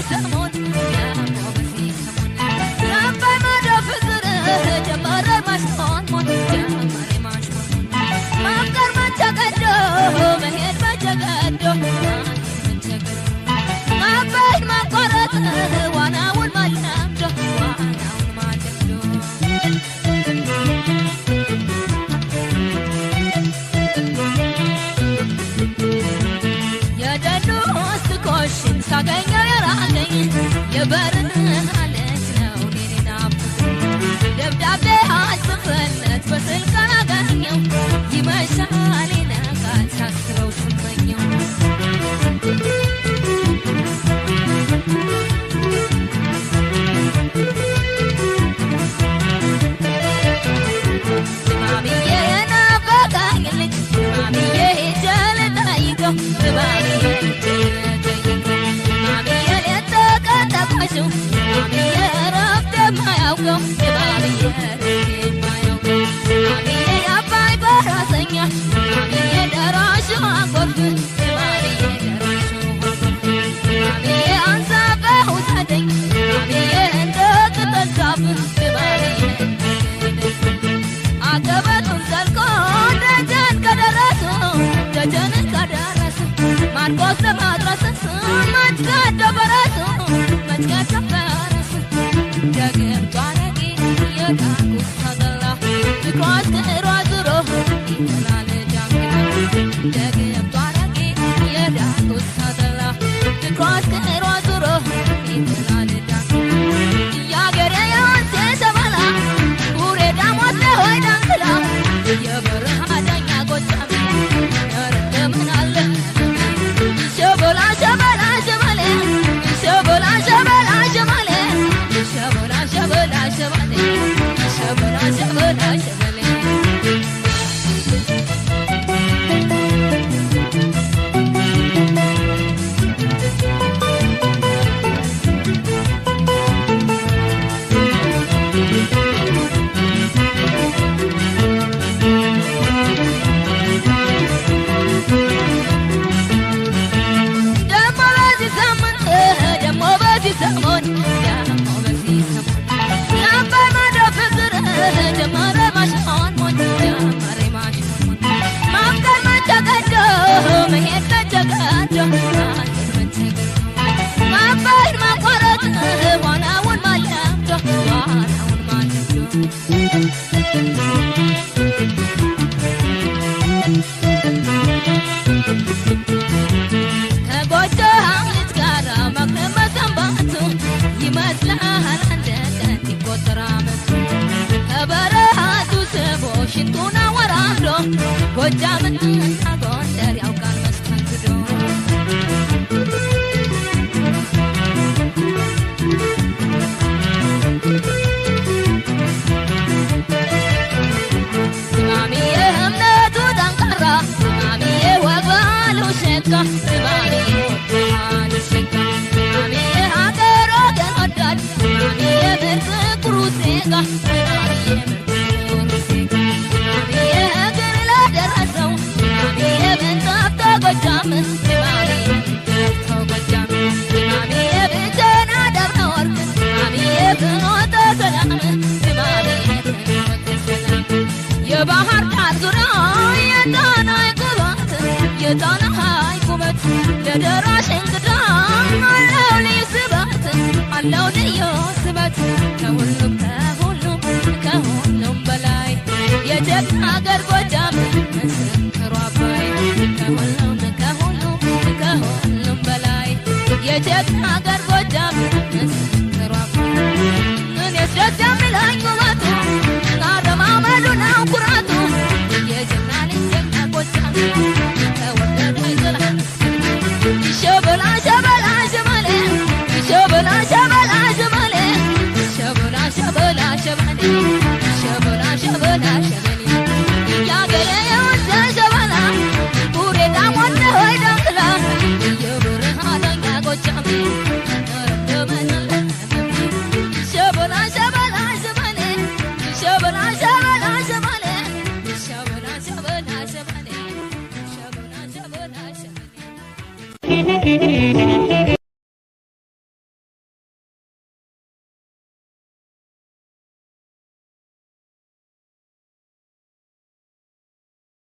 በዚህ ሰሞን ደግሞ በዚህ ሰሞን የአባይ ማዶ ፍቅር ጀመረ ማሽሞንሞን ጀመረ ማሽሞንሞን ማፍቀር መቼ ቀዶ መሄድ መቼ ቀዶ መሄድ መቼ ቀዶ አባይን ማቋረጥ ዋናውን ማለምዶ ዋናውን ማለምዶ የደኑ ውስጥ ኮሽን ሳገኘው የራቀኝ የበረሃ ልጅ ነው እኔን ናፈቀኝ። ደብዳቤ አልጽፍለት በስልክ አላገኘው ይመሻል ይነጋል ሳስበው ስመኘው። ድማምዬ የናፈቀኝ ልጅ ድማምዬ ሄጄ ልጠይቀው ድማምዬ ሄጄ ልጠይቀው ድማምዬ ሌት ተቀን ተጓዡ ድማምዬ እረፍት የማያውቀው ድማምዬ እረፍት የማያውቀው ድማምዬ የአባይ ፈረሰኛ ድማምዬ ደራሹ ጎርፍ ድማምዬ ደራሹ ጎርፍ ድማምዬ አንሳፈህ ውሰደኝ ድማምዬ እንደ ቅጠል ዛፍ ድማምዬ እንደ ቅጠል ዛፍ አቀበቱን ዘልቆ ደጀን ከደረሱ ደጀን ከደረሱ ማርቆስ ለማድረስ መች ቀዶ ፈረሱ መች ቀዶ ፈረሱ ደግምቷ አረቄ የዳጉሳ ጠላ ፍቅሯ አስክሯ ዙሮ ይጥላል ዳንግላ ደግምቷ አረቄ የዳጉሳ ጠላ ፍቅሯ አስክሯ ዙሮ ይጥላል ዳንግላ ያገሬ የወንዜ ሸበላ ቡሬ ዳሞት ለሆይ ዳንግላ የበረሃ ዳኛ ጎጃሜ ኧረ እንደምን አለ ሸበላ ሸበላ ሸበሌ ሸበላ ሸበላ ሸበሌ ሸበላ ሸበላ ሸበሌ ሸበላ ሸበላ ሸበሌ። ደሞ በዚህ ሳምንት ደሞ በዚህ ሰሞን ደሞ በዚህ ሰሞን የአባይ ማዶ ፍቅር ጀመረ ማሽሞንሞን ጀመረ ማሽሞንሞን ማፍቀር መቼ ቀዶ መሄድ መቼ ቀዶ መሄድ መቼ ቀዶ አባይን ማቋረጥ ዋናውን ማለምዶ ዋናውን ማለምዶ። ከጎጃም ልጅ ጋር መክረም መሰንበቱ ይመስልሃል አንድ ቀን ሲቆጠር ዓመቱ ከበረሃቱ ስቦ ሽንቱን አወራርዶ ጎጃምና ጎንደር ያውቃል መስተንግዶ። ድማምዬ እምነቱ ጠንካራ ድማምዬ ወግ ባህሉ ሸጋ ድማምዬ ወግ ባህሉ ሸጋ ድማምዬ ሀገር ወገን ወዳድ ድማምዬ ምርጥ ኩሩ ዜጋ ድማምዬ ምርጥ ኩሩ ዜጋ ድማምዬ እግር ለደረሰው ድማምዬ ብንጠፍቶ ጎጃም ድማምዬ ብንጠፍቶ ጎጃም ድማምዬ ብቸና ደብረ ወርቅ ድማምዬ ፍኖተ ሰላም ድማምዬ ፍኖተ ሰላም የባህር ዳር ዙሪያ የጣና ሐይቅ ውበት የጣና ሐይቅ ውበት ለደራሽ እንግዳ አለው ልዩ ስበት አለው ልዩ ስበት ከሁሉም ከሁሉም ከሁሉም በላይ የጀግና አገር ጎጃም ምስክሩ አባይ ከሁሉም ከሁሉም ከሁሉም በላይ የጀግና አገር ጎጃም ምስክሩ አባይ። እኔስ ደስ የሚለኝ ውበቱ አረማመዱ ነው ኩራቱ የጀግና ልጅ ጀግና ጎጃም ተወደደ ይጥላል ሸበላ ሸበላ ሸበሌ ሸበላ ሸበላ ሸበሌ ሸበላ ሸበላ ሸበሌ